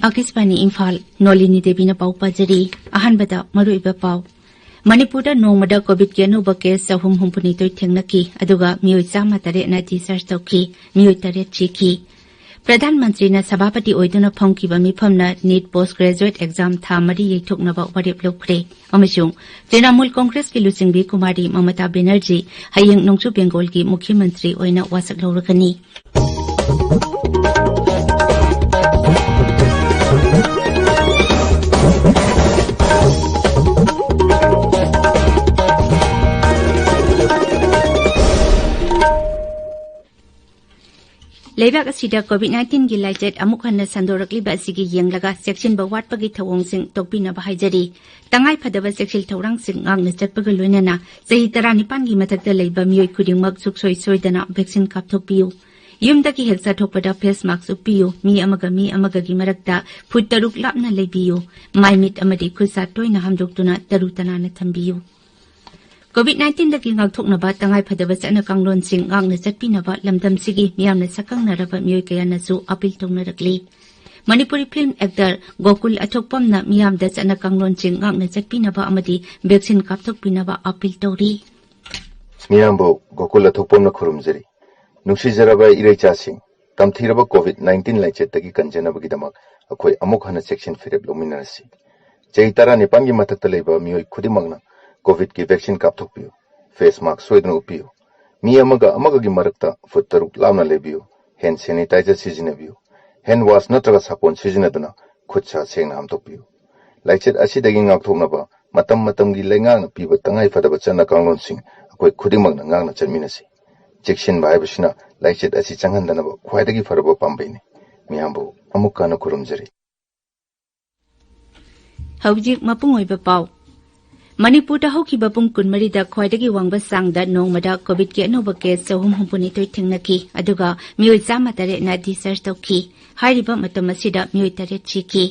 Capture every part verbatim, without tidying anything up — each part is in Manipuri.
ꯑꯥꯀꯥꯁꯕꯥꯅꯤ ꯏꯝꯐꯥꯜ, ꯅꯣꯂꯤꯅꯤ ꯗꯦꯕꯤꯅ ꯄꯥꯎ ꯄꯥꯖꯔꯤ꯫ ꯑꯍꯥꯟꯕꯗ ꯃꯔꯨꯑꯣꯏꯕ ꯄꯥꯎ꯫ ꯃꯅꯤꯄꯨꯔꯗ ꯅꯣꯡꯃꯗ ꯀꯣꯚꯤꯗꯀꯤ ꯑꯅꯧꯕ ꯀꯦꯁ ꯆꯍꯨꯝ ꯍꯨꯝꯐꯨꯅꯤꯊꯣꯏ ꯊꯦꯡꯅꯈꯤ, ꯑꯗꯨꯒ ꯃꯤꯑꯣꯏ ꯆꯥꯝꯃ ꯇꯔꯦꯠꯅ ꯗꯤꯁꯆꯥꯔꯖ ꯇꯧꯈꯤ, ꯃꯤꯑꯣꯏ ꯇꯔꯦꯠ ꯁꯤꯈꯤ꯫ ꯄ꯭ꯔꯙꯥꯟ ꯃꯟꯇ꯭ꯔꯤꯅ ꯁꯚꯥꯄꯇꯤ ꯑꯣꯏꯗꯨꯅ ꯐꯝꯈꯤꯕ ꯃꯤꯐꯝꯅ ꯅꯤꯠ ꯄꯣꯁ ꯒ꯭ꯔꯦꯖꯨꯑꯦꯠ ꯑꯦꯛꯖꯥꯝ ꯊꯥ ꯃꯔꯤ ꯌꯩꯊꯣꯛꯅꯕ ꯋꯥꯔꯦꯞ ꯂꯧꯈ꯭ꯔꯦ, ꯑꯃꯁꯨꯡ ꯇ꯭ꯔꯤꯅꯥꯃꯨꯜ ꯀꯣꯡꯒ꯭ꯔꯦꯁꯀꯤ ꯂꯨꯆꯤꯡꯕꯤ ꯀꯨꯃꯥꯔꯤ ꯃꯃꯇꯥ ꯕꯦꯅꯔꯖꯤ ꯍꯌꯦꯡ ꯅꯣꯡꯆꯨꯞ ꯕꯦꯡꯒꯣꯜꯒꯤ ꯃꯨꯈ꯭ꯌ ꯃꯟꯇ꯭ꯔꯤ ꯑꯣꯏꯅ ꯋꯥꯁꯛ ꯂꯧꯔꯒꯅꯤ꯫ ꯂꯩꯕꯥꯛ ꯑꯁꯤꯗ ꯀꯣꯚꯤꯗ ꯅꯥꯏꯟꯇꯤꯟꯒꯤ ꯂꯥꯏꯆꯠ ꯑꯃꯨꯛ ꯍꯟꯅ ꯁꯟꯗꯣꯔꯛꯂꯤꯕ ꯑꯁꯤꯒꯤ ꯌꯦꯡꯂꯒ ꯆꯦꯛꯁꯤꯟꯕ ꯋꯥꯠꯄꯒꯤ ꯊꯧꯑꯣꯡꯁꯤꯡ ꯇꯣꯛꯄꯤꯅꯕ ꯍꯥꯏꯖꯔꯤ꯫ ꯇꯉꯥꯏ ꯐꯗꯕ ꯆꯦꯛꯁꯤꯜ ꯊꯧꯔꯥꯡꯁꯤꯡ ꯉꯥꯛꯅ ꯆꯠꯄꯒ ꯂꯣꯏꯅꯅ ꯆꯍꯤ ꯇꯔꯥꯅꯤꯄꯥꯟꯒꯤ ꯃꯊꯛꯇ ꯂꯩꯕ ꯃꯤꯑꯣꯏ ꯈꯨꯗꯤꯡꯃꯛ ꯁꯨꯡꯁꯣꯏ ꯁꯣꯏꯗꯅ ꯚꯦꯛꯁꯤꯟ ꯀꯥꯞꯊꯣꯛꯄꯤꯌꯨ꯫ ꯌꯨꯝꯗꯒꯤ ꯍꯦꯛ ꯆꯠꯊꯣꯛꯄꯗ ꯐꯦꯁ ꯃꯥꯛꯁ ꯎꯞꯄꯤꯌꯨ꯫ ꯃꯤ ꯑꯃꯒ ꯃꯤ ꯑꯃꯒꯒꯤ ꯃꯔꯛꯇ ꯐꯨꯠ ꯇꯔꯨꯛ ꯂꯥꯞꯅ ꯂꯩꯕꯤꯌꯨ꯫ ꯃꯥꯏ ꯃꯤꯠ ꯑꯃꯗꯤ ꯈꯨꯠ ꯁꯥ ꯇꯣꯏꯅ ꯍꯥꯝꯗꯣꯛꯇꯨꯅ ꯇꯔꯨ ꯇꯅꯥꯟꯅ ꯊꯝꯕꯤꯌꯨ꯫ ꯀꯣꯚꯤꯗ ꯅꯥꯏꯟꯇꯤꯟꯗꯒꯤ ꯉꯥꯛꯊꯣꯛꯅꯕ ꯇꯉꯥꯏ ꯐꯗꯕ ꯆꯠꯅ ꯀꯥꯡꯂꯣꯟꯁꯤꯡ ꯉꯥꯛꯅ ꯆꯠꯄꯤꯅꯕ ꯂꯝꯗꯝꯁꯤꯒꯤ ꯃꯤꯌꯥꯝꯅ ꯁꯛꯈꯪꯅꯔꯕ ꯃꯤꯑꯣꯏ ꯀꯌꯥꯅꯁꯨ ꯑꯄꯤꯜ ꯇꯧꯅꯔꯛꯂꯤ꯫ ꯃꯅꯤꯄꯨꯔꯤ ꯐꯤꯜꯝ ꯑꯦꯛꯇꯔ ꯒꯣꯀꯨꯜ ꯑꯊꯣꯛꯄꯝꯅ ꯃꯤꯌꯥꯝꯗ ꯆꯠꯅ ꯀꯥꯡꯂꯣꯟꯁꯤꯡ ꯉꯥꯛꯅ ꯆꯠꯄꯤꯅꯕ ꯑꯃꯗꯤ ꯚꯦꯛꯁꯤꯟ ꯀꯥꯞꯊꯣꯛꯄꯤꯅꯕ ꯑꯄꯤꯜ ꯇꯧꯔꯤ꯫ ꯃꯤꯌꯥꯝꯕꯨ ꯒꯣꯀꯨꯜ ꯑꯊꯣꯛꯄꯝꯅ ꯈꯨꯔꯨꯝꯖꯔꯤ꯫ ꯅꯨꯡꯁꯤꯖꯔꯕ ꯏꯔꯩꯆꯥꯁꯤꯡ, ꯇꯝꯊꯤꯔꯕ ꯀꯣꯚꯤꯗ ꯅꯥꯏꯟꯇꯤꯟ ꯂꯥꯏꯆꯠꯇꯒꯤ ꯀꯟꯖꯅꯕꯒꯤꯗꯃꯛ ꯑꯩꯈꯣꯏ ꯑꯃꯨꯛ ꯍꯟꯅ ꯆꯦꯛꯁꯤꯟ ꯐꯤꯔꯦꯞ ꯂꯧꯃꯤꯟꯅꯔꯁꯤ꯫ ꯆꯍꯤ ꯇꯔꯥꯅꯤꯄꯥꯟꯒꯤ ꯃꯊꯛꯇ ꯂꯩꯕ ꯃꯤꯑꯣꯏ ꯈꯨꯗꯤꯡꯃꯛꯅ ꯀꯣꯚꯤꯗꯀꯤ ꯚꯦꯛꯁꯤꯟ ꯀꯥꯞꯊꯣꯛꯄꯤꯌꯨ꯫ ꯐꯦꯁ ꯃꯥꯛꯁ ꯁꯣꯏꯗꯅ ꯎꯞꯄꯤꯌꯨ꯫ ꯃꯤ ꯑꯃꯒ ꯑꯃꯒꯒꯤ ꯃꯔꯛꯇ ꯐꯨꯠ ꯇꯔꯨꯛ ꯂꯥꯞꯅ ꯂꯩꯕꯤꯌꯨ꯫ ꯍꯦꯟ ꯁꯦꯅꯤꯇꯥꯏꯖꯔ ꯁꯤꯖꯤꯟꯅꯕꯤꯌꯨ꯫ ꯍꯦꯟ ꯋꯥꯁ ꯅꯠꯇ꯭ꯔꯒ ꯁꯥꯄꯣꯟ ꯁꯤꯖꯤꯟꯅꯗꯨꯅ ꯈꯨꯠ ꯁꯥ ꯁꯦꯡꯅ ꯍꯥꯝꯗꯣꯛꯄꯤꯌꯨ꯫ ꯂꯥꯏꯆꯠ ꯑꯁꯤꯗꯒꯤ ꯉꯥꯛꯊꯣꯛꯅꯕ ꯃꯇꯝ ꯃꯇꯝꯒꯤ ꯂꯩꯉꯥꯛꯅ ꯄꯤꯕ ꯇꯉꯥꯏ ꯐꯗꯕ ꯆꯠꯅ ꯀꯥꯡꯂꯣꯟꯁꯤꯡ ꯑꯩꯈꯣꯏ ꯈꯨꯗꯤꯡꯃꯛꯅ ꯉꯥꯛꯅ ꯆꯠꯃꯤꯟꯅꯁꯤ꯫ ꯆꯦꯛꯁꯤꯟꯕ ꯍꯥꯏꯕꯁꯤꯅ ꯂꯥꯏꯆꯠ ꯑꯁꯤ ꯆꯪꯍꯟꯗꯅꯕ ꯈ꯭ꯋꯥꯏꯗꯒꯤ ꯐꯔꯕ ꯄꯥꯝꯕꯩꯅꯤ꯫ ꯃꯤꯌꯥꯝꯕꯨ ꯑꯃꯨꯛꯀ ꯍꯟꯅ ꯈꯨꯔꯨꯝꯖꯔꯤ꯫ ꯍꯧꯖꯤꯛ ꯃꯄꯨꯡ ꯑꯣꯏꯕ ꯄꯥꯎ꯫ ꯃꯅꯤꯄꯨꯔꯗ ꯍꯧꯈꯤꯕ ꯄꯨꯡ ꯀꯨꯟꯃꯔꯤꯗ ꯈ꯭ꯋꯥꯏꯗꯒꯤ ꯋꯥꯡꯕ ꯆꯥꯡꯗ ꯅꯣꯡꯃꯗ ꯀꯣꯚꯤꯗꯀꯤ ꯑꯅꯧꯕ ꯀꯦꯁ ꯆꯍꯨꯝ ꯍꯨꯝꯐꯨꯅꯤꯊꯣꯏ ꯊꯦꯡꯅꯈꯤ, ꯑꯗꯨꯒ ꯃꯤꯑꯣꯏ ꯆꯥꯝꯃ ꯇꯔꯦꯠꯅ ꯗꯤꯁꯆꯥꯔꯖ ꯇꯧꯈꯤ꯫ ꯍꯥꯏꯔꯤꯕ ꯃꯇꯝ ꯑꯁꯤꯗ ꯃꯤꯑꯣꯏ ꯇꯔꯦꯠ ꯁꯤꯈꯤ꯫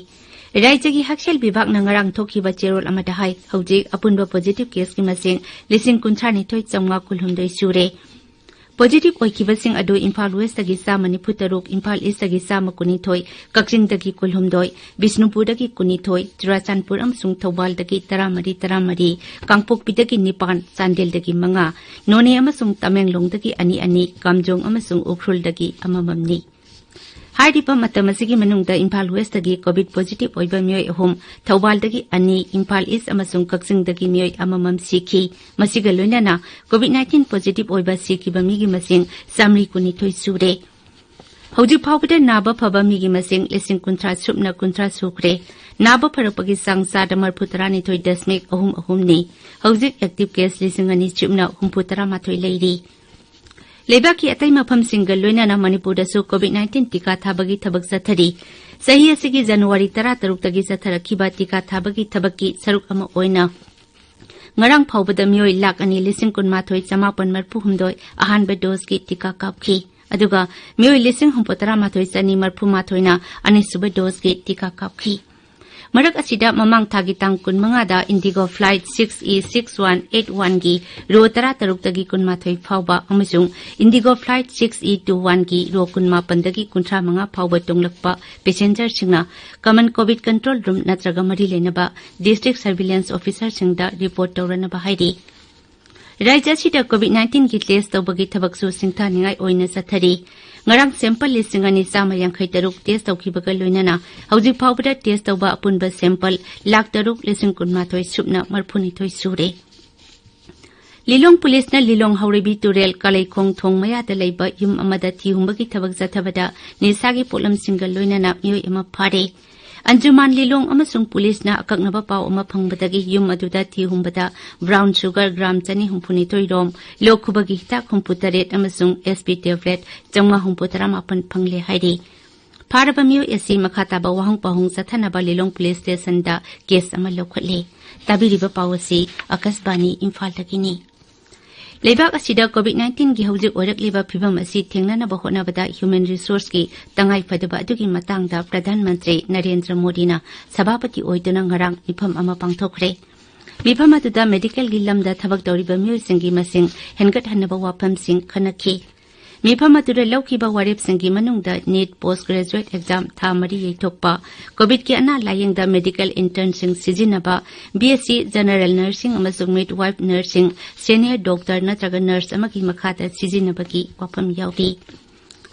ꯔꯥꯖ꯭ꯌꯒꯤ ꯍꯛꯁꯦꯜ ꯕꯤꯚꯥꯒꯅ ꯉꯔꯥꯡ ꯊꯣꯛꯈꯤꯕ ꯆꯦꯔꯣꯜ ꯑꯃꯗ ꯍꯥꯏ, ꯍꯧꯖꯤꯛ ꯑꯄꯨꯟꯕ ꯄꯣꯖꯤꯇꯤꯚ ꯀꯦꯁꯀꯤ ꯃꯁꯤꯡ ꯂꯤꯁꯤꯡ ꯀꯨꯟꯊ꯭ꯔꯥ ꯅꯤꯊꯣꯏ ꯆꯥꯝꯃꯉꯥ ꯀꯨꯟꯍꯨꯝꯗꯣꯏ ꯁꯨꯔꯦ꯫ ꯄꯣꯖꯤꯇꯤꯚ ꯑꯣꯏꯈꯤꯕꯁꯤꯡ ꯑꯗꯨ ꯏꯝꯐꯥꯜ ꯋꯦꯁꯇꯒꯤ ꯆꯥꯝꯃ ꯅꯤꯐꯨ ꯇꯔꯨꯛ, ꯏꯝꯐꯥꯜ ꯏꯁꯇꯒꯤ ꯆꯥꯝꯃ ꯀꯨꯟꯅꯤꯊꯣꯏ, ꯀꯛꯆꯤꯡꯗꯒꯤ ꯀꯨꯟꯍꯨꯝꯗꯣꯏ, ꯕꯤꯁꯅꯨꯄꯨꯔꯗꯒꯤ ꯀꯨꯟꯅꯤꯊꯣꯏ, ꯆꯨꯔꯥꯆꯥꯟꯄꯨꯔ ꯑꯃꯁꯨꯡ ꯊꯧꯕꯥꯜꯗꯒꯤ ꯇꯔꯥꯃꯔꯤ ꯇꯔꯥꯃꯔꯤ, ꯀꯥꯡꯄꯣꯛꯄꯤꯗꯒꯤ ꯅꯤꯄꯥꯟ, ꯆꯥꯟꯗꯦꯜꯗꯒꯤ ꯃꯉꯥ, ꯅꯣꯅꯦ ꯑꯃꯁꯨꯡ ꯇꯃꯦꯡꯂꯣꯡꯗꯒꯤ ꯑꯅꯤ ꯑꯅꯤ, ꯀꯥꯝꯖꯣꯡ ꯑꯃꯁꯨꯡ ꯎꯈ꯭ꯔꯨꯜꯗꯒꯤ ꯑꯃꯃꯝꯅꯤ꯫ ꯍꯥꯏꯔꯤꯕ ꯃꯇꯝ ꯑꯁꯤꯒꯤ ꯃꯅꯨꯡꯗ ꯏꯝꯐꯥꯜ ꯋꯦꯁꯇꯒꯤ ꯀꯣꯚꯤꯗ ꯄꯣꯖꯤꯇꯤꯚ ꯑꯣꯏꯕ ꯃꯤꯑꯣꯏ ꯑꯍꯨꯝ, ꯊꯧꯕꯥꯜꯗꯒꯤ ꯑꯅꯤ, ꯏꯝꯐꯥꯜ ꯏꯁ ꯑꯃꯁꯨꯡ ꯀꯛꯆꯤꯡꯗꯒꯤ ꯃꯤꯑꯣꯏ ꯑꯃꯃꯝ ꯁꯤꯈꯤ꯫ ꯃꯁꯤꯒ ꯂꯣꯏꯅꯅ ꯀꯣꯚꯤꯗ ꯅꯥꯏꯟꯇꯤꯟ ꯄꯣꯖꯤꯇꯤꯚ ꯑꯣꯏꯕ ꯁꯤꯈꯤꯕ ꯃꯤꯒꯤ ꯃꯁꯤꯡ ꯆꯥꯝꯃꯔꯤ ꯀꯨꯟꯅꯤꯊꯣꯏ ꯁꯨꯔꯦ꯫ ꯍꯧꯖꯤꯛ ꯐꯥꯎꯕꯗ ꯅꯥꯕ ꯐꯕ ꯃꯤꯒꯤ ꯃꯁꯤꯡ ꯂꯤꯁꯤꯡ ꯀꯨꯟꯊ꯭ꯔꯥ ꯁꯨꯞꯅ ꯀꯨꯟꯊ꯭ꯔꯥ ꯁꯨꯈ꯭ꯔꯦ꯫ ꯅꯥꯕ ꯐꯔꯛꯄꯒꯤ ꯆꯥꯡ ꯆꯥꯗ ꯃꯔꯤꯐꯨ ꯇꯔꯥꯅꯤꯊꯣꯏ ꯗꯁꯃꯤꯛ ꯑꯍꯨꯝ ꯑꯍꯨꯝꯅꯤ꯫ ꯍꯧꯖꯤꯛ ꯑꯦꯛꯇꯤꯚ ꯀꯦꯁ ꯂꯤꯁꯤꯡ ꯑꯅꯤ ꯁꯨꯞꯅ ꯍꯨꯝꯐꯨ ꯇꯔꯥꯃꯥꯊꯣꯏ ꯂꯩꯔꯤ꯫ ꯂꯩꯕꯥꯛꯀꯤ ꯑꯇꯩ ꯃꯐꯝꯁꯤꯡꯒ ꯂꯣꯏꯅꯅ ꯃꯅꯤꯄꯨꯔꯗꯁꯨ ꯀꯣꯚꯤꯗ ꯅꯥꯏꯟꯇꯤꯟ ꯇꯤꯀꯥ ꯊꯥꯕꯒꯤ ꯊꯕꯛ ꯆꯠꯊꯔꯤ꯫ ꯆꯍꯤ ꯑꯁꯤꯒꯤ ꯖꯅꯋꯥꯔꯤ ꯇꯔꯥꯇꯔꯨꯛꯇꯒꯤ ꯆꯠꯊꯔꯛꯈꯤꯕ ꯇꯤꯀꯥ ꯊꯥꯕꯒꯤ ꯊꯕꯛꯀꯤ ꯁꯔꯨꯛ ꯑꯃ ꯑꯣꯏꯅ ꯉꯔꯥꯡ ꯐꯥꯎꯕꯗ ꯃꯤꯑꯣꯏ ꯂꯥꯈ ꯑꯅꯤ ꯂꯤꯁꯤꯡ ꯀꯨꯟꯃꯥꯊꯣꯏ ꯆꯃꯥꯄꯟ ꯃꯔꯤꯐꯨ ꯍꯨꯝꯗꯣꯏ ꯑꯍꯥꯟꯕ ꯗꯣꯁꯀꯤ ꯇꯤꯀꯥ ꯀꯥꯞꯈꯤ꯫ ꯑꯗꯨꯒ ꯃꯤꯑꯣꯏ ꯂꯤꯁꯤꯡ ꯍꯨꯝꯐꯨ ꯇꯔꯥꯃꯥꯊꯣꯏ ꯆꯅꯤ ꯃꯔꯤꯐꯨ ꯃꯥꯊꯣꯏꯅ ꯑꯅꯤꯁꯨꯕ ꯗꯣꯁꯀꯤ ꯇꯤꯀꯥ ꯀꯥꯞꯈꯤ꯫ ꯃꯔꯛ ꯑꯁꯤꯗ ꯃꯃꯥꯡ ꯊꯥꯒꯤ ꯇꯥꯡ ꯀꯨꯟꯃꯉꯥꯗ IndiGo flight six E six one eight ꯋꯥꯟꯒꯤ ꯔꯣ ꯇꯔꯥꯇꯔꯨꯛꯇꯒꯤ ꯀꯨꯟꯃꯥꯊꯣꯏ ꯐꯥꯎꯕ ꯑꯃꯁꯨꯡ IndiGo flight six E two ꯋꯥꯟꯒꯤ ꯔꯣ ꯀꯨꯟꯃꯥꯄꯟꯗꯒꯤ ꯀꯨꯟꯊ꯭ꯔꯥ ꯃꯉꯥ ꯐꯥꯎꯕ ꯇꯣꯡꯂꯛꯄ ꯄꯦꯁꯦꯟꯖꯔꯁꯤꯡꯅ ꯀꯃꯟ ꯀꯣꯚꯤꯗ ꯀꯟꯇ꯭ꯔꯣꯜ ꯔꯨꯝ ꯅꯠꯇ꯭ꯔꯒ ꯃꯔꯤ ꯂꯩꯅꯕ ꯗꯤꯁꯇ꯭ꯔꯤꯛ ꯁꯔꯚꯤꯂꯦꯟꯁ ꯑꯣꯐꯤꯁꯥꯔꯁꯤꯡꯗ ꯔꯤꯄꯣꯔꯠ ꯇꯧꯔꯅꯕ ꯍꯥꯏꯔꯤ꯫ ꯔꯥꯖ꯭ꯌ ꯑꯁꯤꯗ ꯀꯣꯚꯤꯗ ꯅꯥꯏꯟꯇꯤꯟꯒꯤ ꯇꯦꯁ ꯇꯧꯕꯒꯤ ꯊꯕꯛꯁꯨ ꯁꯤꯡꯊꯥꯅꯤꯡꯉꯥꯏ ꯑꯣꯏꯅ ꯆꯠꯊꯔꯤ꯫ ꯉꯔꯥꯡ ꯁꯦꯝꯄꯜ ꯂꯤꯁꯤꯡ ꯑꯅꯤ ꯆꯥꯝꯃ ꯌꯥꯡꯈꯩ ꯇꯔꯨꯛ ꯇꯦꯁ ꯇꯧꯈꯤꯕꯒ ꯂꯣꯏꯅꯅ ꯍꯧꯖꯤꯛ ꯐꯥꯎꯕꯗ ꯇꯦꯁ ꯇꯧꯕ ꯑꯄꯨꯟꯕ ꯁꯦꯝꯄꯜ ꯂꯥꯈ ꯇꯔꯨꯛ ꯂꯤꯁꯤꯡ ꯀꯨꯟꯃꯥꯊꯣꯏ ꯁꯨꯞꯅ ꯃꯔꯤꯐꯨꯅꯤꯊꯣꯏ ꯁꯨꯔꯦ꯫ ꯂꯤꯂꯣꯡ ꯄꯨꯂꯤꯁꯅ ꯂꯤꯂꯣꯡ ꯍꯥꯎꯔꯩꯕꯤ ꯇꯨꯔꯦꯜ ꯀꯥꯂꯩꯈꯣꯡ ꯊꯣꯡ ꯃꯌꯥꯗ ꯂꯩꯕ ꯌꯨꯝ ꯑꯃꯗ ꯊꯤ ꯍꯨꯝꯕꯒꯤ ꯊꯕꯛ ꯆꯠꯊꯕꯗ ꯅꯤꯁꯥꯒꯤ ꯄꯣꯠꯂꯝꯁꯤꯡꯒ ꯂꯣꯏꯅꯅ ꯃꯤꯑꯣꯏ ꯑꯃ ꯐꯥꯔꯦ꯫ ꯑꯟꯖꯨꯃꯥꯟ ꯂꯤꯂꯣꯡ ꯑꯃꯁꯨꯡ ꯄꯨꯂꯤꯁꯅ ꯑꯀꯛꯅꯕ ꯄꯥꯎ ꯑꯃ ꯐꯪꯕꯗꯒꯤ ꯌꯨꯝ ꯑꯗꯨꯗ ꯊꯤ ꯍꯨꯝꯕꯗ ꯕ꯭ꯔꯥꯎꯟ ꯁꯨꯒꯔ ꯒ꯭ꯔꯥꯝ ꯆꯅꯤ ꯍꯨꯝꯐꯨꯅꯤꯊꯣꯏ ꯔꯣꯝ, ꯂꯣꯛ ꯈꯨꯕꯒꯤ ꯍꯤꯗꯥꯛ ꯍꯨꯝꯐꯨ ꯇꯔꯦꯠ ꯑꯃꯁꯨꯡ ꯑꯦꯁ ꯄꯤ ꯇꯦꯕ꯭ꯂꯦꯠ ꯆꯥꯝꯃꯉꯥ ꯍꯨꯝꯐꯨ ꯇꯔꯥꯃꯥꯄꯟ ꯐꯪꯂꯦ ꯍꯥꯏꯔꯤ꯫ ꯐꯥꯔꯕ ꯃꯤꯑꯣꯏ ꯑꯁꯤ ꯃꯈꯥ ꯇꯥꯕ ꯋꯥꯍꯪ ꯄꯥꯎꯍꯪ ꯆꯠꯊꯅꯕ ꯂꯤꯂꯣꯡ ꯄꯨꯂꯤꯁ ꯁ꯭ꯇꯦꯁꯟꯗ ꯀꯦꯁ ꯑꯃ ꯂꯧꯈꯠꯂꯦ꯫ ꯇꯥꯕꯤꯔꯤꯕ ꯄꯥꯎ ꯑꯁꯤ ꯑꯀꯥꯁꯕꯥꯅꯤ ꯏꯝꯐꯥꯜꯗꯒꯤꯅꯤ꯫ ꯂꯩꯕꯥꯛ ꯑꯁꯤꯗ ꯀꯣꯚꯤꯗ ꯅꯥꯏꯟꯇꯤꯟꯒꯤ ꯍꯧꯖꯤꯛ ꯑꯣꯏꯔꯛꯂꯤꯕ ꯐꯤꯕꯝ ꯑꯁꯤ ꯊꯦꯡꯅꯅꯕ ꯍꯣꯠꯅꯕꯗ ꯍ꯭ꯌꯨꯃꯦꯟ ꯔꯤꯁꯣꯔꯁꯀꯤ ꯇꯉꯥꯏꯐꯗꯕ ꯑꯗꯨꯒꯤ ꯃꯇꯥꯡꯗ ꯄ꯭ꯔꯙꯥꯟ ꯃꯟꯇ꯭ꯔꯤ ꯅꯔꯦꯟꯗ꯭ꯔ ꯃꯣꯗꯤꯅ ꯁꯚꯥꯄꯇꯤ ꯑꯣꯏꯗꯨꯅ ꯉꯔꯥꯡ ꯃꯤꯐꯝ ꯑꯃ ꯄꯥꯡꯊꯣꯛꯈ꯭ꯔꯦ꯫ ꯃꯤꯐꯝ ꯑꯗꯨꯗ ꯃꯦꯗꯤꯀꯦꯜꯒꯤ ꯂꯝꯗ ꯊꯕꯛ ꯇꯧꯔꯤꯕ ꯃꯤꯑꯣꯏꯁꯤꯡꯒꯤ ꯃꯁꯤꯡ ꯍꯦꯟꯒꯠꯍꯟꯅꯕ ꯋꯥꯐꯝꯁꯤꯡ ꯈꯟꯅꯈꯤ꯫ ꯃꯤꯐꯝ ꯑꯗꯨꯗ ꯂꯧꯈꯤꯕ ꯋꯥꯔꯦꯞꯁꯤꯡꯒꯤ ꯃꯅꯨꯡꯗ ꯅꯤꯠ ꯄꯣꯁ ꯒ꯭ꯔꯦꯖꯨꯑꯦꯠ ꯑꯦꯛꯖꯥꯝ ꯊꯥ ꯃꯔꯤ ꯌꯩꯊꯣꯛꯄ, ꯀꯣꯚꯤꯗꯀꯤ ꯑꯅꯥ ꯂꯥꯌꯦꯡꯗ ꯃꯦꯗꯤꯀꯦꯜ ꯏꯟꯇꯔꯟꯁꯤꯡ ꯁꯤꯖꯤꯟꯅꯕ, ꯕꯤ ꯑꯦꯁ ꯁꯤ ꯖꯦꯅꯔꯦꯜ ꯅꯔꯁꯤꯡ ꯑꯃꯁꯨꯡ ꯃꯤꯗꯋꯥꯏꯐ ꯅꯔꯁꯤꯡ, ꯁꯦꯅꯤꯌꯔ ꯗꯣꯛꯇꯔ ꯅꯠꯇ꯭ꯔꯒ ꯅꯔꯁ ꯑꯃꯒꯤ ꯃꯈꯥꯗ ꯁꯤꯖꯤꯟꯅꯕꯒꯤ ꯋꯥꯐꯝ ꯌꯥꯎꯔꯤ꯫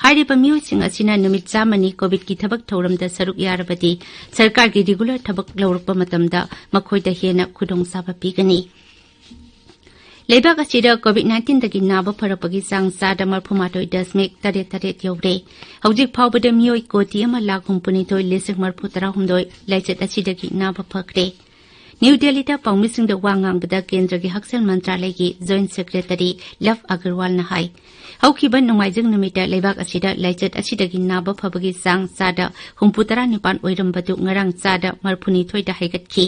ꯍꯥꯏꯔꯤꯕ ꯃꯤꯑꯣꯏꯁꯤꯡ ꯑꯁꯤꯅ ꯅꯨꯃꯤꯠ ꯆꯥꯝꯃꯅꯤ ꯀꯣꯚꯤꯗꯀꯤ ꯊꯕꯛ ꯊꯧꯔꯝꯗ ꯁꯔꯨꯛ ꯌꯥꯔꯕꯗꯤ ꯁꯔꯀꯥꯔꯒꯤ ꯔꯤꯒꯨꯂꯔ ꯊꯕꯛ ꯂꯧꯔꯛꯄ ꯃꯇꯝꯗ ꯃꯈꯣꯏꯗ ꯍꯦꯟꯅ ꯈꯨꯗꯣꯡꯆꯥꯕ ꯄꯤꯒꯅꯤ꯫ ꯂꯩꯕꯥꯛ ꯑꯁꯤꯗ ꯀꯣꯚꯤꯗ ꯅꯥꯏꯟꯇꯤꯟꯗꯒꯤ ꯅꯥꯕ ꯐꯔꯛꯄꯒꯤ ꯆꯥꯡ ꯆꯥꯗ ꯃꯔꯐꯨ ꯃꯥꯊꯣꯏ ꯗꯁꯃꯤꯛ ꯇꯔꯦꯠ ꯇꯔꯦꯠ ꯌꯧꯔꯦ꯫ ꯍꯧꯖꯤꯛ ꯐꯥꯎꯕꯗ ꯃꯤꯑꯣꯏ ꯀꯣꯇꯤ ꯑꯃ ꯂꯥꯈ ꯍꯨꯝꯐꯨꯅꯤꯊꯣꯏ ꯂꯤꯁꯤꯡ ꯃꯔꯐꯨ ꯇꯔꯥꯍꯨꯝꯗꯣꯏ ꯂꯥꯏꯆꯠ ꯑꯁꯤꯗꯒꯤ ꯅꯥꯕ ꯐꯈ꯭ꯔꯦ꯫ ꯅ꯭ꯌꯨ ꯗꯦꯜꯂꯤꯗ ꯄꯥꯎꯃꯤꯁꯤꯡꯗ ꯋꯥ ꯉꯥꯡꯕꯗ ꯀꯦꯟꯗ꯭ꯔꯒꯤ ꯍꯛꯁꯦꯜ ꯃꯟꯇ꯭ꯔꯥꯂꯌꯒꯤ ꯖꯣꯏꯟꯠ ꯁꯦꯀ꯭ꯔꯦꯇꯔꯤ ꯂꯚ ꯑꯒꯔꯋꯥꯜꯅ ꯍꯥꯏ, ꯍꯧꯈꯤꯕ ꯅꯣꯡꯃꯥꯏꯖꯤꯡ ꯅꯨꯃꯤꯠꯇ ꯂꯩꯕꯥꯛ ꯑꯁꯤꯗ ꯂꯥꯏꯆꯠ ꯑꯁꯤꯗꯒꯤ ꯅꯥꯕ ꯐꯕꯒꯤ ꯆꯥꯡ ꯆꯥꯗ ꯍꯨꯝꯐꯨꯇꯔꯥ ꯅꯤꯄꯥꯟ ꯑꯣꯏꯔꯝꯕꯗꯨ ꯉꯔꯥꯡ ꯆꯥꯗ ꯃꯔꯐꯨꯅꯤꯊꯣꯏꯗ ꯍꯥꯏꯒꯠꯈꯤ꯫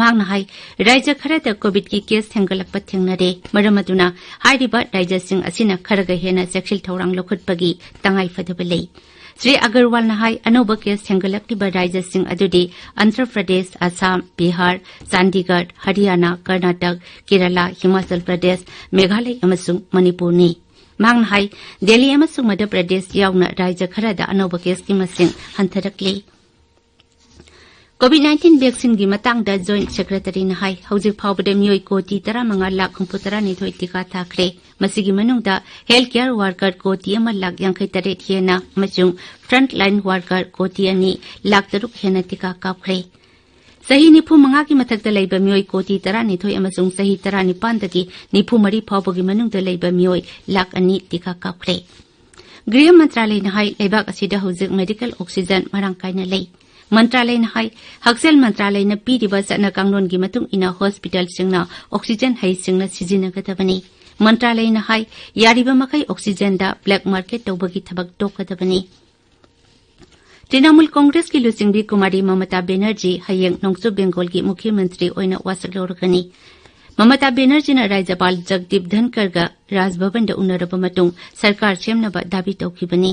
ꯃꯍꯥꯛꯅ ꯍꯥꯏ, ꯔꯥꯖ꯭ꯌ ꯈꯔꯗ ꯀꯣꯚꯤꯗꯀꯤ ꯀꯦꯁ ꯍꯦꯟꯒꯠꯂꯛꯄ ꯊꯦꯡꯅꯔꯦ꯫ ꯃꯔꯝ ꯑꯗꯨꯅ ꯍꯥꯏꯔꯤꯕ ꯔꯥꯖ꯭ꯌꯁꯤꯡ ꯑꯁꯤꯅ ꯈꯔꯒ ꯍꯦꯟꯅ ꯆꯦꯛꯁꯤꯜ ꯊꯧꯔꯥꯡ ꯂꯧꯈꯠꯄꯒꯤ ꯇꯉꯥꯏꯐꯗꯕ ꯂꯩ꯫ ꯁ꯭ꯔꯤ ꯑꯒꯔꯋꯥꯜꯅ ꯍꯥꯏ, ꯑꯅꯧꯕ ꯀꯦꯁ ꯍꯦꯟꯒꯠꯂꯛꯂꯤꯕ ꯔꯥꯖ꯭ꯌꯁꯤꯡ ꯑꯗꯨꯗꯤ ꯑꯟꯙ꯭ꯔ ꯄ꯭ꯔꯗꯦꯁ, ꯑꯁꯥꯝ, ꯕꯤꯍꯥꯔ, ꯆꯥꯟꯗꯤꯒꯔ, ꯍꯔꯤꯌꯥꯅꯥ, ꯀꯔꯅꯥꯇꯛ, ꯀꯦꯔꯂꯥ, ꯍꯤꯃꯥꯆꯜ ꯄ꯭ꯔꯗꯦꯁ, ꯃꯦꯘꯥꯂꯌ ꯑꯃꯁꯨꯡ ꯃꯅꯤꯄꯨꯔꯅꯤ꯫ ꯃꯍꯥꯛꯅ ꯍꯥꯏ, ꯗꯦꯜꯂꯤ ꯑꯃꯁꯨꯡ ꯃꯙ꯭ꯌ ꯄ꯭ꯔꯗꯦꯁ ꯌꯥꯎꯅ ꯔꯥꯖ꯭ꯌ ꯈꯔꯗ ꯑꯅꯧꯕ ꯀꯦꯁꯀꯤ ꯃꯁꯤꯡ ꯍꯟꯊꯔꯛꯂꯤ꯫ ꯀꯣꯚꯤꯗ ꯅꯥꯏꯟꯇꯤꯟ ꯚꯦꯛꯁꯤꯟꯒꯤ ꯃꯇꯥꯡꯗ ꯖꯣꯏꯟꯠ ꯁꯦꯀ꯭ꯔꯦꯇꯔꯤꯅ ꯍꯥꯏ, ꯍꯧꯖꯤꯛ ꯐꯥꯎꯕꯗ ꯃꯤꯑꯣꯏ ꯀꯣꯇꯤ ꯇꯔꯥꯃꯉꯥ ꯂꯥꯈ ꯍꯨꯝꯐꯨꯇꯔꯥꯅꯤꯊꯣꯏ ꯇꯤꯀꯥ ꯊꯥꯈ꯭ꯔꯦ꯫ ꯃꯁꯤꯒꯤ ꯃꯅꯨꯡꯗ ꯍꯦꯜꯊ ꯀꯦꯌꯔ ꯋꯥꯔꯀꯔ ꯀꯣꯇꯤ ꯑꯃ ꯂꯥꯈ ꯌꯥꯡꯈꯩ ꯇꯔꯦꯠ ꯍꯦꯟꯅ ꯑꯃꯁꯨꯡ ꯐ꯭ꯔꯟꯠ ꯂꯥꯏꯟ ꯋꯥꯔꯀꯔ ꯀꯣꯇꯤ ꯑꯅꯤ ꯂꯥꯈ ꯇꯔꯨꯛ ꯍꯦꯟꯅ ꯇꯤꯀꯥ ꯀꯥꯞꯈ꯭ꯔꯦ꯫ ꯆꯍꯤ ꯅꯤꯐꯨ ꯃꯉꯥꯒꯤ ꯃꯊꯛꯇ ꯂꯩꯕ ꯃꯤꯑꯣꯏ ꯀꯣꯇꯤ ꯇꯔꯥꯅꯤꯊꯣꯏ ꯑꯃꯁꯨꯡ ꯆꯍꯤ ꯇꯔꯥꯅꯤꯄꯥꯟꯗꯒꯤ ꯅꯤꯐꯨ ꯃꯔꯤ ꯐꯥꯎꯕꯒꯤ ꯃꯅꯨꯡꯗ ꯂꯩꯕ ꯃꯤꯑꯣꯏ ꯂꯥꯈ ꯑꯅꯤ ꯇꯤꯀꯥ ꯀꯥꯞꯈ꯭ꯔꯦ꯫ ꯒ꯭ꯔꯤꯍ ꯃꯟꯇ꯭ꯔꯥꯂꯌꯅ ꯍꯥꯏ, ꯂꯩꯕꯥꯛ ꯑꯁꯤꯗ ꯍꯧꯖꯤꯛ ꯃꯦꯗꯤꯀꯦꯜ ꯑꯣꯛꯁꯤꯖꯟ ꯃꯔꯥꯡ ꯀꯥꯏꯅ ꯂꯩ꯫ ꯃꯟꯇ꯭ꯔꯥꯂꯌꯅ ꯍꯥꯏ, ꯍꯛꯁꯦꯜ ꯃꯟꯇ꯭ꯔꯥꯂꯌꯅ ꯄꯤꯔꯤꯕ ꯆꯠꯅ ꯀꯥꯡꯂꯣꯟꯒꯤ ꯃꯇꯨꯡ ꯏꯟꯅ ꯍꯣꯁꯄꯤꯇꯥꯜꯁꯤꯡꯅ ꯑꯣꯛꯁꯤꯖꯟ ꯍꯩꯁꯤꯡꯅ ꯁꯤꯖꯤꯟꯅꯒꯗꯕꯅꯤ꯫ ꯃꯟꯇ꯭ꯔꯥꯂꯌꯅ ꯍꯥꯏ, ꯌꯥꯔꯤꯕ ꯃꯈꯩ ꯑꯣꯛꯁꯤꯖꯟꯗ ꯕ꯭ꯂꯦꯛ ꯃꯥꯔꯀꯦꯠ ꯇꯧꯕꯒꯤ ꯊꯕꯛ ꯇꯣꯛꯀꯗꯕꯅꯤ꯫ ꯇ꯭ꯔꯤꯅꯥꯃꯨꯜ ꯀꯣꯡꯒ꯭ꯔꯦꯁꯀꯤ ꯂꯨꯆꯤꯡꯕꯤ ꯀꯨꯃꯥꯔꯤ ꯃꯃꯇꯥ ꯕꯦꯅꯔꯖꯤ ꯍꯌꯦꯡ ꯅꯣꯡꯆꯨꯞ ꯕꯦꯡꯒꯣꯜꯒꯤ ꯃꯨꯈ꯭ꯌ ꯃꯟꯇ꯭ꯔꯤ ꯑꯣꯏꯅ ꯋꯥꯁꯛ ꯂꯧꯔꯒꯅꯤ꯫ ꯃꯃꯇꯥ ꯕꯦꯅꯔꯖꯤꯅ ꯔꯥꯖ꯭ꯌꯄꯥꯜ ꯖꯒꯗꯤꯞ ꯙꯟꯀꯔꯒ ꯔꯥꯖ ꯚꯕꯟꯗ ꯎꯅꯔꯕ ꯃꯇꯨꯡ ꯁꯔꯀꯥꯔ ꯁꯦꯝꯅꯕ ꯗꯥꯕꯤ ꯇꯧꯈꯤꯕꯅꯤ꯫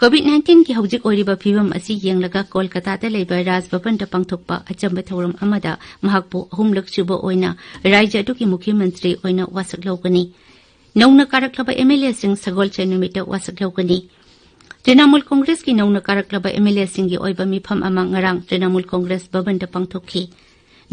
ꯀꯣꯚꯤꯗ ꯅꯥꯏꯟꯇꯤꯟꯒꯤ ꯍꯧꯖꯤꯛ ꯑꯣꯏꯔꯤꯕ ꯐꯤꯕꯝ ꯑꯁꯤ ꯌꯦꯡꯂꯒ ꯀꯣꯜꯀꯇꯥꯗ ꯂꯩꯕ ꯔꯥꯖ ꯚꯕꯟꯗ ꯄꯥꯡꯊꯣꯛꯄ ꯑꯆꯝꯕ ꯊꯧꯔꯝ ꯑꯃꯗ ꯃꯍꯥꯛꯄꯨ ꯑꯍꯨꯝꯂꯛ ꯁꯨꯕ ꯑꯣꯏꯅ ꯔꯥꯖ꯭ꯌ ꯑꯗꯨꯒꯤ ꯃꯨꯈ꯭ꯌ ꯃꯟꯇ꯭ꯔꯤ ꯑꯣꯏꯅ ꯋꯥꯁꯛ ꯂꯧꯒꯅꯤ꯫ ꯅꯧꯅ ꯀꯥꯔꯛꯂꯕ ꯑꯦꯝ ꯑꯦꯜ ꯑꯦꯁꯤꯡ ꯁꯒꯣꯜꯁꯦꯟ ꯅꯨꯃꯤꯠꯇ ꯋꯥꯁꯛ ꯂꯧꯒꯅꯤ꯫ ꯇ꯭ꯔꯤꯅꯥꯃꯨꯜ ꯀꯣꯡꯒ꯭ꯔꯦꯁꯀꯤ ꯅꯧꯅ ꯀꯥꯔꯛꯂꯕ ꯑꯦꯝ ꯑꯦꯜ ꯑꯦꯁꯤꯡꯒꯤ ꯑꯣꯏꯕ ꯃꯤꯐꯝ ꯑꯃ ꯉꯔꯥꯡ ꯇ꯭ꯔꯤꯅꯥꯃꯨꯜ ꯀꯣꯡꯒ꯭ꯔꯦꯁ ꯚꯕꯟꯗ ꯄꯥꯡꯊꯣꯛꯈꯤ꯫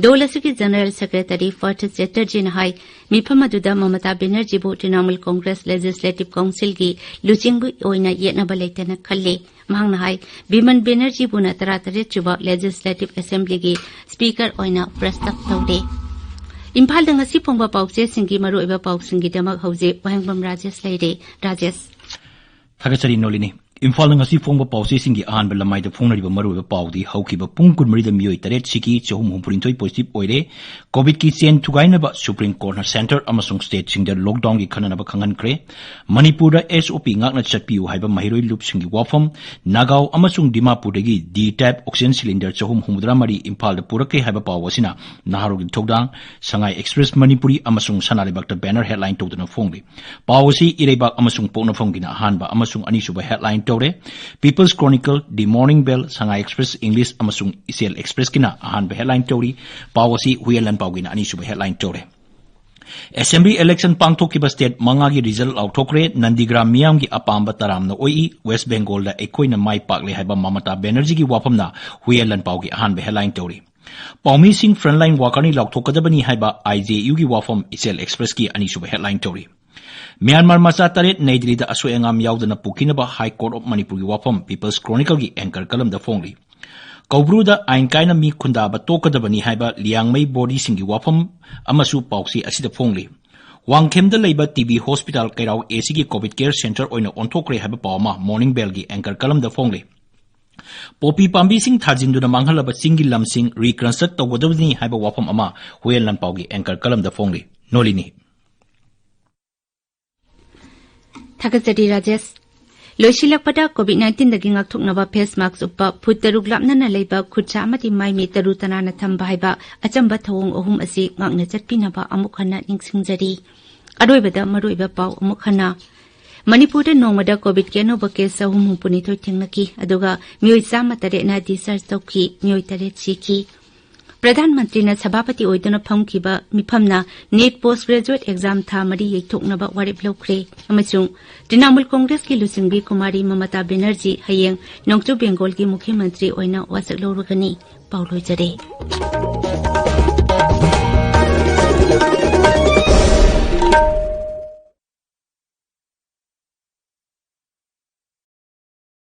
ꯗꯣꯜ ꯑꯁꯤꯒꯤ ꯖꯦꯅꯔꯦꯜ ꯁꯦꯀ꯭ꯔꯦꯇꯔꯤ ꯐꯔꯊ ꯆꯦꯇꯔꯖꯤꯅ ꯍꯥꯏ, ꯃꯤꯐꯝ ꯑꯗꯨꯗ ꯃꯃꯇꯥ ꯕꯦꯅꯔꯖꯤꯕꯨ ꯇ꯭ꯔꯤꯅꯥꯃꯨꯜ ꯀꯣꯡꯒ꯭ꯔꯦꯁ ꯂꯦꯖꯤꯁꯂꯦꯇꯤꯚ ꯀꯥꯎꯟꯁꯤꯜꯒꯤ ꯂꯨꯆꯤꯡꯕ ꯑꯣꯏꯅ ꯌꯦꯠꯅꯕ ꯂꯩꯇꯅ ꯈꯜꯂꯤ꯫ ꯃꯍꯥꯛꯅ ꯍꯥꯏ, ꯕꯤꯃꯟ ꯕꯦꯅꯔꯖꯤꯕꯨꯅ ꯇꯔꯥꯇꯔꯦꯠ ꯁꯨꯕ ꯂꯦꯖꯤꯁꯂꯦꯇꯤꯚ ꯑꯦꯁꯦꯝꯕ꯭ꯂꯤꯒꯤ ꯁ꯭ꯄꯤꯀꯔ ꯑꯣꯏꯅ ꯄ꯭ꯔꯁꯇꯥꯕ ꯇꯧꯔꯦ꯫ ꯏꯝꯐꯥꯜꯗ ꯉꯁꯤ ꯐꯣꯡꯕ ꯄꯥꯎꯆꯦꯁꯤꯡꯒꯤ ꯃꯔꯨꯑꯣꯏꯕ ꯄꯥꯎꯁꯤꯡꯒꯤꯗꯃꯛ ꯍꯧꯖꯤꯛ ꯋꯥꯍꯦꯡꯕꯝ ꯔꯥꯖꯦꯁ ꯂꯩꯔꯦ꯫ ꯔꯥꯖꯦꯁ꯫ ꯊꯥꯒꯠꯆꯔꯤ ꯅꯣꯂꯤꯅꯤ꯫ ꯏꯝꯐꯥꯜꯗ ꯉꯁꯤ ꯐꯣꯡꯕ ꯄꯥꯎꯆꯦꯁꯤꯡꯒꯤ ꯑꯍꯥꯟꯕ ꯂꯃꯥꯏꯗ ꯐꯣꯡꯅꯔꯤꯕ ꯃꯔꯨꯑꯣꯏꯕ ꯄꯥꯎꯗꯤ ꯍꯧꯈꯤꯕ ꯄꯨꯡ ꯀꯨꯟꯃꯔꯤꯗ ꯃꯤꯑꯣꯏ ꯇꯔꯦꯠ ꯁꯤꯈꯤ, ꯆꯍꯨꯝ ꯍꯨꯝꯐꯨꯅꯤꯊꯣꯏ ꯄꯣꯖꯤꯇꯤꯚ ꯑꯣꯏꯔꯦ꯫ ꯀꯣꯚꯤꯗꯀꯤ ꯆꯦꯟ ꯊꯨꯒꯥꯏꯅꯕ ꯁꯨꯄ꯭ꯔꯤꯝ ꯀꯣꯔꯠꯅ ꯁꯦꯟꯇꯔ ꯑꯃꯁꯨꯡ ꯁ꯭ꯇꯦꯠꯁꯤꯡꯗ ꯂꯣꯛꯗꯥꯎꯟꯒꯤ ꯈꯟꯅꯅꯕ ꯈꯪꯍꯟꯈ꯭ꯔꯦ꯫ ꯃꯅꯤꯄꯨꯔꯗ ꯑꯦꯁ ꯑꯣ ꯄꯤ ꯉꯥꯛꯅ ꯆꯠꯄꯤꯌꯨ ꯍꯥꯏꯕ ꯃꯍꯩꯔꯣꯏ ꯂꯨꯞꯁꯤꯡꯒꯤ ꯋꯥꯐꯝ꯫ ꯅꯥꯒꯥꯎ ꯑꯃꯁꯨꯡ ꯗꯤꯃꯥꯄꯨꯔꯗꯒꯤ ꯗꯤ ꯇꯥꯏꯞ ꯑꯣꯛꯁꯤꯖꯦꯟ ꯁꯤꯂꯤꯟꯗꯔ ꯆꯍꯨꯝ ꯍꯨꯝꯐꯨꯇꯔꯥ ꯃꯔꯤ ꯏꯝꯐꯥꯜꯗ ꯄꯨꯔꯛꯈ꯭ꯔꯦ ꯍꯥꯏꯕ ꯄꯥꯎ ꯑꯁꯤꯅ ꯅꯍꯥꯔꯣꯜꯒꯤ ꯊꯧꯗꯥꯡ, ꯁꯉꯥꯏ ꯑꯦꯛꯁꯄ꯭ꯔꯦꯁ ꯃꯅꯤꯄꯨꯔꯤ ꯑꯃꯁꯨꯡ ꯁꯅꯥ ꯂꯩꯕꯥꯛꯇ ꯕꯦꯅꯔ ꯍꯦꯗꯂꯥꯏꯟ ꯇꯧꯗꯨꯅ ꯐꯣꯡꯂꯤ꯫ ꯄꯥꯎ ꯑꯁꯤ ꯏꯔꯩꯕꯥꯛ ꯑꯃꯁꯨꯡ ꯄꯣꯛꯅꯐꯝꯒꯤꯅ ꯑꯍꯥꯟꯕ ꯑꯃꯁꯨꯡ ꯑꯅꯤꯁꯨꯕ ꯍꯦꯗꯂꯥꯏꯟ ꯇꯧꯔꯦ꯫ ꯄꯤꯄꯜꯁ ꯀ꯭ꯔꯣꯅꯤꯀꯜ, ꯗꯤ ꯃꯣꯔꯅꯤꯡ ꯕꯦꯜ, ꯁꯉꯥꯏ ꯑꯦꯛꯁꯄ꯭ꯔꯦꯁ ꯏꯪꯂꯤꯁ ꯑꯃꯁꯨꯡ ꯏꯆꯦꯜ ꯑꯦꯛꯁꯄ꯭ꯔꯦꯁꯀꯤꯅ ꯑꯍꯥꯟꯕ ꯍꯦꯗꯂꯥꯏꯟ ꯇꯧꯔꯤ꯫ ꯄꯥꯎ ꯑꯁꯤ ꯍꯨꯏꯌꯦꯟ ꯂꯥꯟꯄꯥꯎꯒꯤꯅ ꯑꯅꯤꯁꯨꯕ ꯍꯦꯗꯂꯥꯏꯟ ꯇꯧꯔꯦ꯫ ꯑꯦꯁꯦꯝꯕ꯭ꯂꯤ ꯏꯂꯦꯛꯁꯟ ꯄꯥꯡꯊꯣꯛꯈꯤꯕ ꯁ꯭ꯇꯦꯠ ꯃꯉꯥꯒꯤ ꯔꯤꯖꯜ ꯂꯥꯎꯊꯣꯛꯈ꯭ꯔꯦ꯫ ꯅꯟꯗꯤꯒ꯭ꯔꯥꯝ ꯃꯤꯌꯥꯝꯒꯤ ꯑꯄꯥꯝꯕ ꯇꯔꯥꯝꯅ ꯑꯣꯛꯏ꯫ ꯋꯦꯁ ꯕꯦꯡꯒꯣꯜꯗ ꯑꯩꯈꯣꯏꯅ ꯃꯥꯏ ꯄꯥꯛꯂꯦ ꯍꯥꯏꯕ ꯃꯃꯇꯥ ꯕꯦꯅꯔꯖꯤꯒꯤ ꯋꯥꯐꯝꯅ ꯍꯨꯏꯌꯦꯟ ꯂꯥꯟꯄꯥꯎꯒꯤ ꯑꯍꯥꯟꯕ ꯍꯦꯗꯂꯥꯏꯟ ꯇꯧꯔꯤ꯫ ꯄꯥꯎꯃꯤꯁꯤꯡ ꯐ꯭ꯔꯟꯠꯂꯥꯏꯟ ꯋꯥꯀꯔꯅꯤ ꯂꯥꯎꯊꯣꯛꯀꯗꯕꯅꯤ ꯍꯥꯏꯕ ꯑꯥꯏ ꯖꯦ ꯌꯨꯒꯤ ꯋꯥꯐꯝ ꯏꯆꯦꯜ ꯑꯦꯛꯁꯄ꯭ꯔꯦꯁꯀꯤ ꯑꯅꯤꯁꯨꯕ ꯍꯦꯗꯂꯥꯏꯟ ꯇꯧꯔꯤ꯫ ꯃ꯭ꯌꯥꯟꯃꯥꯔ ꯃꯆꯥ ꯇꯔꯦꯠ ꯅꯩ ꯗꯤꯜꯂꯤꯗ ꯑꯁꯣꯏ ꯑꯉꯥꯝ ꯌꯥꯎꯗꯅ ꯄꯨꯈꯤꯅꯕ ꯍꯥꯏ ꯀꯣꯔꯠ ꯑꯣꯐ ꯃꯅꯤꯄꯨꯔꯒꯤ ꯋꯥꯐꯝ ꯄꯤꯄꯜꯁ ꯀ꯭ꯔꯣꯅꯤꯀꯜꯒꯤ ꯑꯦꯡꯀꯔ ꯀꯂꯝꯗ ꯐꯣꯡꯂꯤ꯫ ꯀꯧꯕ꯭ꯔꯨꯗ ꯑꯥꯏꯟ ꯀꯥꯏꯅ ꯃꯤ ꯈꯨꯟꯗꯥꯕ ꯇꯣꯛꯀꯗꯕꯅꯤ ꯍꯥꯏꯕ ꯂꯤꯌꯥꯡꯃꯩ ꯕꯣꯗꯤꯁꯤꯡꯒꯤ ꯋꯥꯐꯝ ꯑꯃꯁꯨ ꯄꯥꯎꯆꯦ ꯑꯁꯤꯗ ꯐꯣꯡꯂꯤ꯫ ꯋꯥꯡꯈꯦꯝꯗ ꯂꯩꯕ ꯇꯤ ꯕꯤ ꯍꯣꯁꯄꯤꯇꯥꯜ ꯀꯩꯔꯥꯎ ꯑꯦ ꯁꯤꯒꯤ ꯀꯣꯚꯤꯗ ꯀꯦꯌꯔ ꯁꯦꯟꯇꯔ ꯑꯣꯏꯅ ꯑꯣꯟꯊꯣꯛꯈ꯭ꯔꯦ ꯍꯥꯏꯕ ꯄꯥꯎ ꯑꯃ ꯃꯣꯔꯅꯤꯡ ꯕꯦꯜꯒꯤ ꯑꯦꯡꯀꯔ ꯀꯂꯝꯗ ꯐꯣꯡꯂꯤ꯫ ꯄꯣꯄꯤ ꯄꯥꯝꯕꯤꯁꯤꯡ ꯊꯥꯖꯤꯟꯗꯨꯅ ꯃꯥꯡꯍꯜꯂꯕ ꯆꯤꯡꯒꯤ ꯂꯝꯁꯤꯡ ꯔꯤꯀꯟꯁꯇ꯭ꯔꯛ ꯇꯧꯒꯗꯕꯅꯤ ꯍꯥꯏꯕ ꯋꯥꯐꯝ ꯑꯃ ꯍꯨꯏꯌꯦꯟ ꯂꯥꯟꯄꯥꯎꯒꯤ ꯑꯦꯡꯀꯔ ꯀꯂꯝꯗ ꯐꯣꯡꯂꯤ꯫ ꯅꯣꯂꯤꯅꯤ꯫ ꯊꯥꯒꯠꯆꯔꯤ ꯔꯥꯖꯦꯁ꯫ ꯂꯣꯏꯁꯤꯜꯂꯛꯄꯗ, ꯀꯣꯚꯤꯗ ꯅꯥꯏꯟꯇꯤꯟꯗꯒꯤ ꯉꯥꯛꯊꯣꯛꯅꯕ ꯐꯦꯁ ꯃꯥꯛꯁ ꯎꯞꯄ, ꯐꯨꯠ ꯇꯔꯨꯛ ꯂꯥꯞꯅꯅ ꯂꯩꯕ, ꯈꯨꯠꯁꯥ ꯑꯃꯗꯤ ꯃꯥꯏ ꯃꯤꯠ ꯇꯔꯨ ꯇꯅꯥꯟꯅ ꯊꯝꯕ ꯍꯥꯏꯕ ꯑꯆꯝꯕ ꯊꯧꯑꯣꯡ ꯑꯍꯨꯝ ꯑꯁꯤ ꯉꯥꯛꯅ ꯆꯠꯄꯤꯅꯕ ꯑꯃꯨꯛ ꯍꯟꯅ ꯅꯤꯡꯁꯤꯡꯖꯔꯤ꯫ ꯑꯔꯣꯏꯕꯗ ꯃꯔꯨꯑꯣꯏꯕ ꯄꯥꯎ ꯑꯃꯨꯛ ꯍꯟꯅ꯫ ꯃꯅꯤꯄꯨꯔꯗ ꯅꯣꯡꯃꯗ ꯀꯣꯚꯤꯗꯀꯤ ꯑꯅꯧꯕ ꯀꯦꯁ ꯆꯍꯨꯝ ꯍꯨꯝꯐꯨꯅꯤꯊꯣꯏ ꯊꯦꯡꯅꯈꯤ, ꯑꯗꯨꯒ ꯃꯤꯑꯣꯏ ꯆꯥꯝꯃ ꯇꯔꯦꯠꯅ ꯗꯤꯁꯆꯥꯔꯖ ꯇꯧꯈꯤ, ꯃꯤꯑꯣꯏ ꯇꯔꯦꯠ ꯁꯤꯈꯤ꯫ ꯄ꯭ꯔꯙꯥꯟ ꯃꯟꯇ꯭ꯔꯤꯅ ꯁꯚꯥꯄꯇꯤ ꯑꯣꯏꯗꯨꯅ ꯐꯝꯈꯤꯕ ꯃꯤꯐꯝꯅ ꯅꯦꯠ ꯄꯣꯁ ꯒ꯭ꯔꯦꯖꯨꯑꯦꯠ ꯑꯦꯛꯖꯥꯝ ꯊꯥ ꯃꯔꯤ ꯌꯩꯊꯣꯛꯅꯕ ꯋꯥꯔꯦꯞ ꯂꯧꯈ꯭ꯔꯦ, ꯑꯃꯁꯨꯡ ꯇ꯭ꯔꯤꯅꯥꯃꯨꯜ ꯀꯣꯡꯒ꯭ꯔꯦꯁꯀꯤ ꯂꯨꯆꯤꯡꯕꯤ ꯀꯨꯃꯥꯔꯤ ꯃꯃꯇꯥ ꯕꯦꯅꯔꯖꯤ ꯍꯌꯦꯡ ꯅꯣꯡꯆꯨꯞ ꯕꯦꯡꯒꯣꯜꯒꯤ ꯃꯨꯈ꯭ꯌ ꯃꯟꯇ꯭ꯔꯤ ꯑꯣꯏꯅ ꯋꯥꯁꯛ ꯂꯧꯔꯒꯅꯤ꯫ ꯄꯥꯎ ꯂꯣꯏꯖꯔꯦ꯫